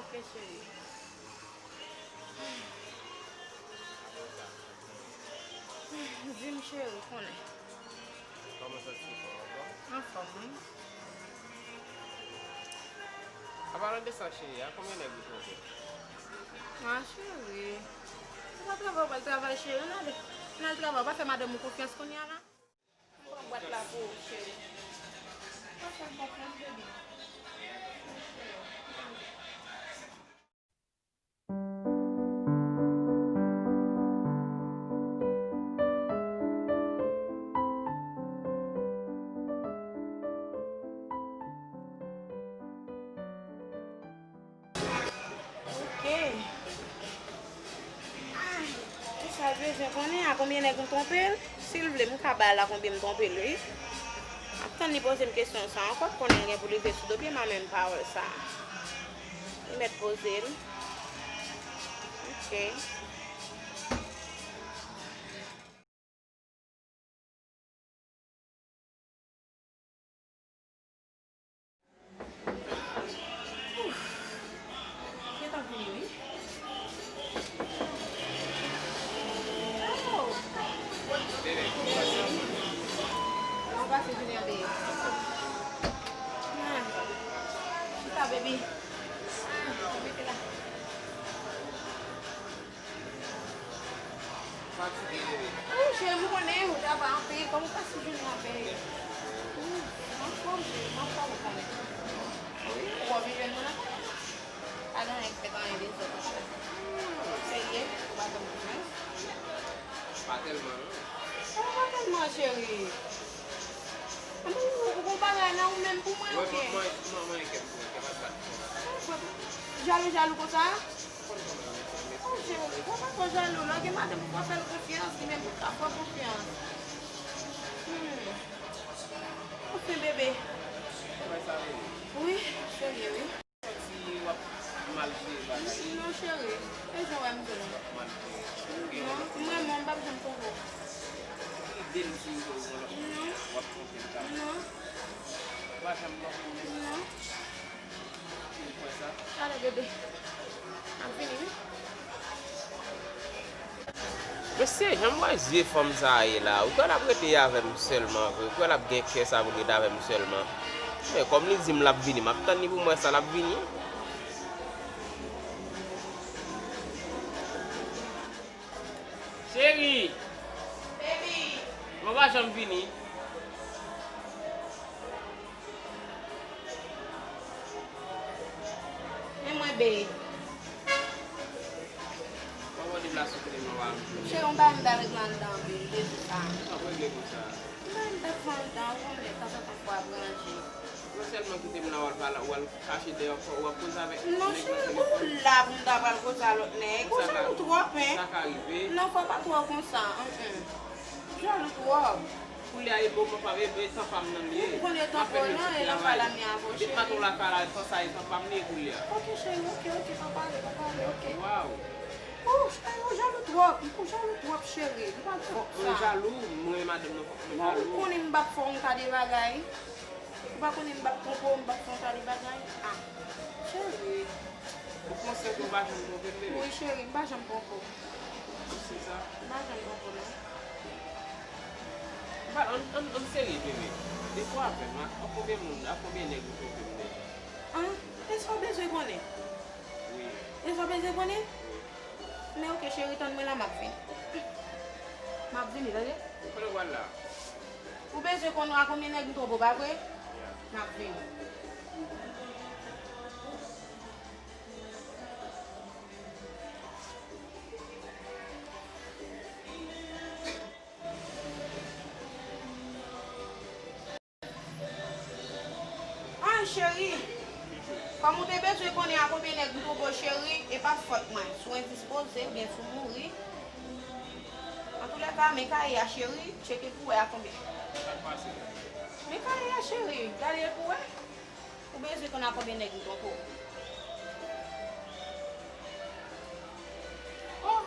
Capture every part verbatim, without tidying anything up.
Ok, cheri. Di m, cheri, konnen. Kòman w santi w? Anfòm, wi. An palan de sa, cheri, a konbyen nèg ou twonpe? Ah, cheri. Ou pa travay, ou pa travay, cheri. Ann ale. Ann al travay. Ou pa fè madanm ou konfyans kounye a la? Mwen pran bwat la pou ou, cheri. Pa fè m konfyans, baby. Ok. Ay, kisa l bezwen konnen a konbyen nèg m twonpe l? Si l vle, m ka ba l a konbyen m twonpe l, wi. M ap tann li poze m kesyon sa ankò, konnen l gen pou leve sou do pye m a, men m pa wè sa. Li mèt poze l. Ok. Gentan vini, wi. Oh! Kòman w pase jounen an, babe? Ah, chita, baby. Ah, mete la. Fatige, bebe. Wi, cheri, m konnen ou travay anpil. Kòman w pase jounen an, bebe? Wi, m anfòm, cheri, m anfòm, ou konnen. Wi, ou wè w vin jwenn mwen la. Pa gen anyen k fèt, anyen dezòd. Serye, ou pa janm konfyans? Pa tèlman, non. Kòman pa tèlman, cheri? Anben, ou gon bagay nan ou menm pou mwen, oubyen? Mwen, mwen, mwen, mwen, kè m pou mwen, kè m ap bat pou mwen. Jalou, jalou konsa? Oh, cheri, fò pa twò jalou. Lè w gen madanm ou, fò fè l konfyans, li menm pou l ka fè w konfyans. Hmm. Anfen, bebe. Wi, serye, wi. Santi w ap mal jere bagay. Non, cheri. E jan w wè m jwenn. W ap mal jere. Non, m renmen w, m p ap janm twonpe w. Ki ide m di w ke w gen lòt moun, w ap twonpe m kanmenm? Non. W pa janm twonpe m menm? Non. Ou kwè sa? Ale, bebe. M ap vini, wi. Mesye, jan m wè zye fanm sa a ye la, ou kwè l ap rete avè m sèlman vre? Ou kwè l ap gen kè sa pou l rete avè m sèlman? Men kòm li di m l ap vini, m ap tann li pou m wè sa l ap vini. Cheri! Baby! Ou pa janm vini. Men mwen, babe. Mwen mande plas ou kote mwen pa antre. Cheri, yon bagay m ta regle anndan, babe, de tou sa. Sa w regle konsa? Yon bagay m ta fè anndan, ou konnen, tanzantan fò ap ranje. Mwen sèlman kite m la, w al pale, w al kache dèyè, w ap koze avèk nèg nan telefòn. Non, cheri, ou la pou m ta pral koze a lòt nèg. Ou jalou twòp, en. Sa ka rive. Non, fò pa twò konsa, mm. Ou jalou twòp. Koulye a e bon, mwen pa, e, e tan pa m nan li ye. Ou konnen tan pa w nan, e nan pa la m ye avè w, cheri. Depi maten w lakay la, tan sa e tan pa m li ye koulye a. Ok, cheri, ok, ok, pa pale, pa pale, ok. Waw. Oh, cheri, ou jalou twòp, ou jalou twòp, cheri. Ou pa fè sa. Mwen jalou, mwen madanm nan fòk mwen jalou. Bon, ou konnen m p ap fè w yon ta de bagay. Ou pa konnen m p ap twonpe w, m p ap fè w ta de bagay. Ah, cheri. Ou konsyan ke w pa janm twonpe m, bebe? Wi, cheri, m pa janm twonpe w. Ou si sa? M pa janm twonpe w, non. Ba, ann, ann, ann serye, bebe. Defwa avè m, a, a konbyen moun, a konbyen nèg ou twonpe m deja? An, e sa w bezwen konnen? Wi. E sa w bezwen konnen? Wi. Men oke, cheri, tann mwen la, m ap vini. M ap vini, tande? Kote w pral la? Ou bezwen konnen a konbyen nèg m twonpe w, pa vre? Ya. M ap vini. Ay, cheri, kòm ou te bezwen konnen a konbyen nèg m twonpe w, cheri, e pa fòt mwen. Si w endispoze oubyen si w mouri. Antoulèka, men kaye a, cheri, tcheke pou w wè a konbyen. Sa k pase? Men kaye a, cheri, gade l pou w wè. Ou bezwen konn a konbyen nèg m twonpe w. Oh!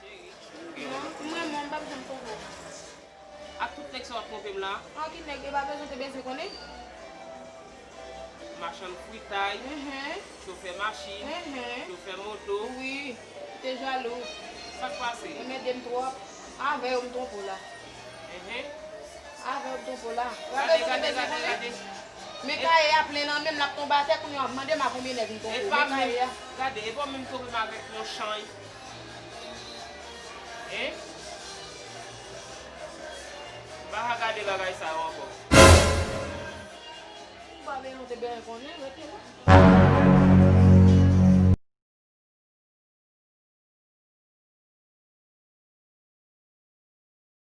Cheri. Non, m renmen w, m p ap janm twonpe w. Ak tout nèg sa w ap twonpe m la? Ankenn nèg, e pa bezwen te bezwen konnen. M Machann fritay, mhm, chofè machin, mhm, chofè moto. Wi, ou te jalou. Sa k pase? Ou ede m twòp. Avè yo m twonpe w la. Mhm. Avè yo m twonpe w la. Gade, gade, gade, gade. Men kaye a plen nan men m, l ap tonbe atè kounye a, w ap mande m a konbyen nèg m twonpe w. Men kaye a. Gade, e pa menm twonpe m avèk yon chay. Hein? M pa ka gade bagay sa yo ankò. Ou pa bezwen, ou te bezwen konnen, rete la.